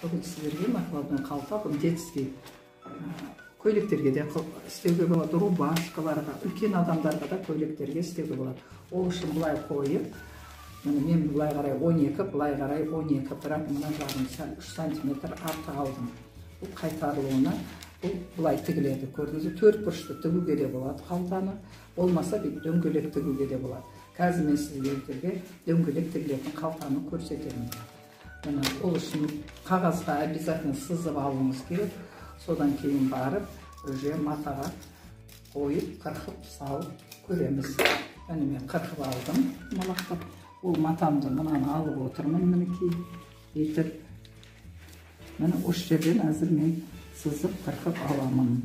Бүгін сіздерге накладной қалта, бұл детский көйлектерге де істеуге болады, рубашкаларға, үлкен адамдарға да көйлектерге істеуге болады. Ол үшін былай қойып, міне мен былай қарай 12, былай қарай 12, бірақ мына жағын сәл 3 сантиметр артық алдым. Бұл қайтарылуына, бұл былай тігіледі, көрдіңіз бе? Төрт бұрышты тігуге де болады қалтаны, болмаса бүйтіп дөңгелек тігуге де болады. Қазір мен сіздерге дөңгелек тігілетін қалтаны көрсетемін. Міне, ол үшін қағазға обязательно сызып алуыңыз керек. Содан кейін барып, уже матаға қойып, қырқып салып көреміз. Міне, мен қырқып алдым, малақтап. Ол матамды мынаны алып отырмын, мінекей, бүйтіп. Міне, осы жерден әзір мен сызып, қырқып аламын.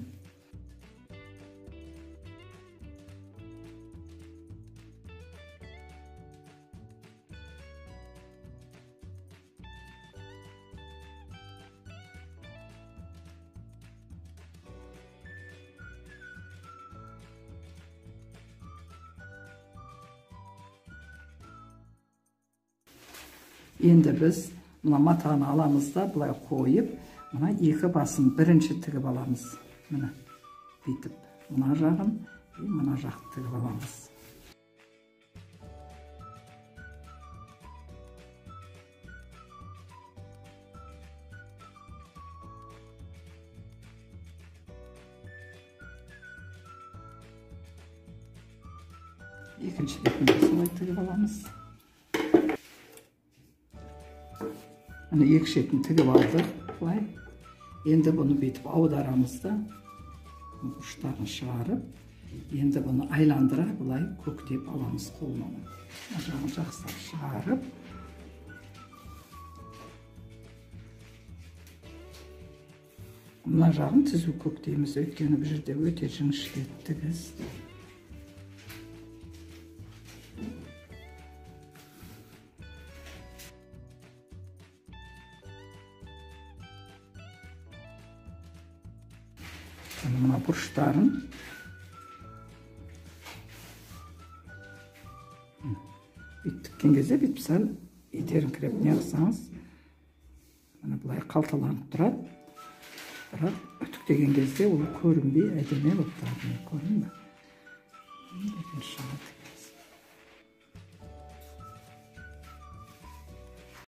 Енді біз мына матаны аламыз да былай қойып, мына екі басын бірінші тігіп аламыз. Міне, бүйтіп мына жағын, мына жақты тігіп аламыз. Екінші бетін де солай тігіп аламыз. Міне, екі шетін тігіп алдық былай. Енді бұны бүйтіп аударамыз да, ұштарын шығарып, енді бұны айландыра былай көктеп аламыз қолмен. Мына жағын жақсылап шығарып, мына жағын түзу көктейміз, өйткені бұл жерде өте жіңішке тігіс. Мына бұрыштарын бүйтіп тіккен кезде бүйтіп сәл итеріңкіреп не қылсаңыз, міне былай қалталанып тұрады. Бірақ үтіктеген кезде ол көрінбей әдемі болып тұрады. Міне, көрінді ме? Екінші жағын